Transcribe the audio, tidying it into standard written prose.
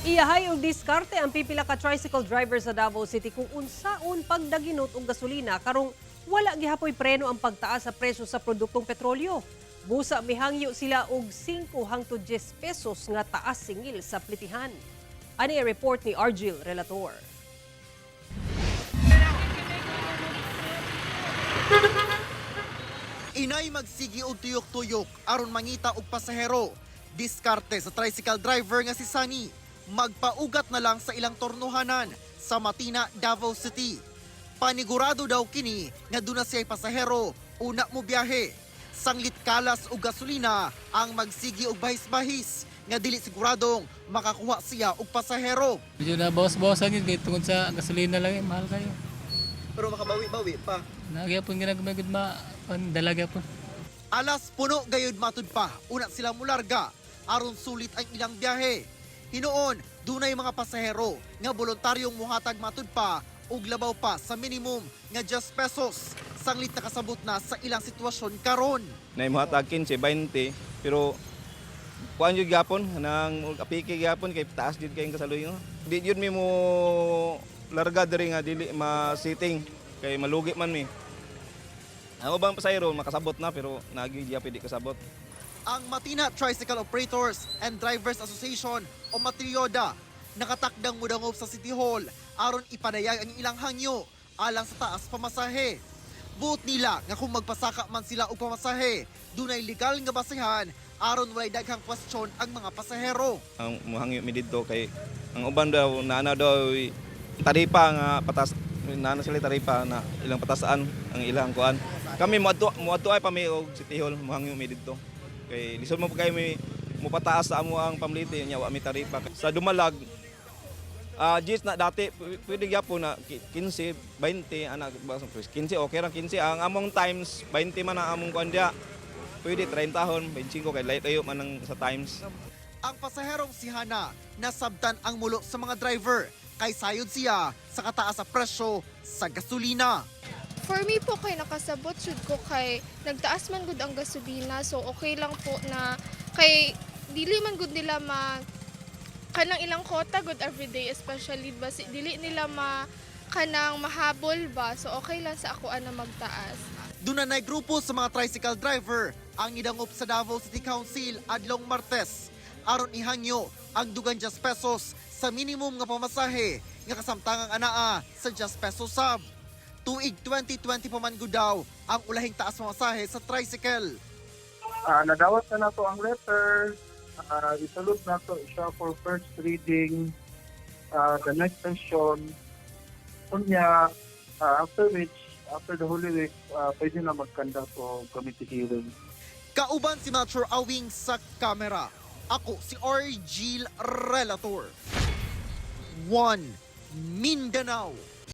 Iyahay og diskarte ang pipila ka tricycle driver sa Davao City kung unsaon pagdaginot og gasolina karong wala gihapoy preno ang pagtaas sa presyo sa produktong petrolyo. Busa mihangyo sila og 5 hangtod 10 pesos nga taas singil sa plitihan. Ani ang report ni Argil Relator. Inay magsigi og tuyok-tuyok aron mangita og pasahero. Diskarte sa tricycle driver nga si Sunny. Magpaugat na lang sa ilang tornuhanan sa Matina, Davao City. Panigurado daw kini nga duna siya'y pasahero una mo biyahe. Sanglit kalas og gasolina ang magsigi og bahis-bahis nga dili siguradong makakuha siya og pasahero. Medyo nabawas-bawasan yun kay tungod sa gasolina lang eh, mahal kayo. Pero makabawi-bawi pa. Nagyapon ginagmay gud ma pan dala gyapon. Alas puno gayud matud pa, una sila mularga aron sulit ang ilang biyahe. Hinuon, dunay mga pasahero nga voluntaryong muhatag matud pa og labaw pa sa minimum nga 10 pesos. Sanglit nakasabot na sa ilang sitwasyon karon. Na imuhatag 15, 20, pero kuan jud gyapon nang apiki gyapon kay taas jud kay kasaluyo. Di jud mi mo larga diri nga dili ma-sitting kay malugi man mi. Ang ubang pasahero makasabot na pero nagi gyapon di kasabot. Ang Matina Tricycle Operators and Drivers Association o Matrioda nakatakdang mudangop sa City Hall aron ipadayag ang ilang hangyo alang sa taas pamasahe. Buot nila nga kung magpasaka man sila og pamasahe, dunay legal nga basehan aron walay daghang kwestiyon ang mga pasahero. Ang muhangyo mi didto kay ang uban daw naana daw taripa nga patas, naana sila taripa na ilang patasaan ang ilang kuan. Kami moadto moadto ay pa mi og City Hall, muhangyo mi didto. Kay lisod mo pa kayo mi mopataas sa amo ang pamliti nya wa mi taripa. Sa Dumalag, gis na dati pwede gyapon na 15, 20 ana ba, 15 okay ra 15 ang among times, 20 man ang among kuan dia. Pwede 30 hon, 25 kay light ayo man ang sa times. Ang pasaherong si Hana nasabtan ang mulo sa mga driver kay sayod siya sa kataas sa presyo sa gasolina. For me po, kay nakasabot jud ko kay nagtaas man gud ang gasolina, so okay lang po na kay dili man gud nila ma kanang ilang quota gud everyday, especially basi dili nila ma kanang mahabol ba, so okay lang sa ako na magtaas. Doon na grupo sa mga tricycle driver ang idangop sa Davao City Council adlong Martes aron ihangyo ang dugang 10 pesos sa minimum nga pamasahe nga kasamtangang anaa sa 10 pesos sab. Tuig 2020 pa man gud daw ang ulahing taas pamasahe sa tricycle. Nadawat na nato ang letter, isulod nato siya for first reading the next session. Unya, after which, after the Holy Week, pwede na mag-conduct og committee hearing. Kauban si Melchor Awing sa kamera. Ako si Argil Relator. 1 Mindanao.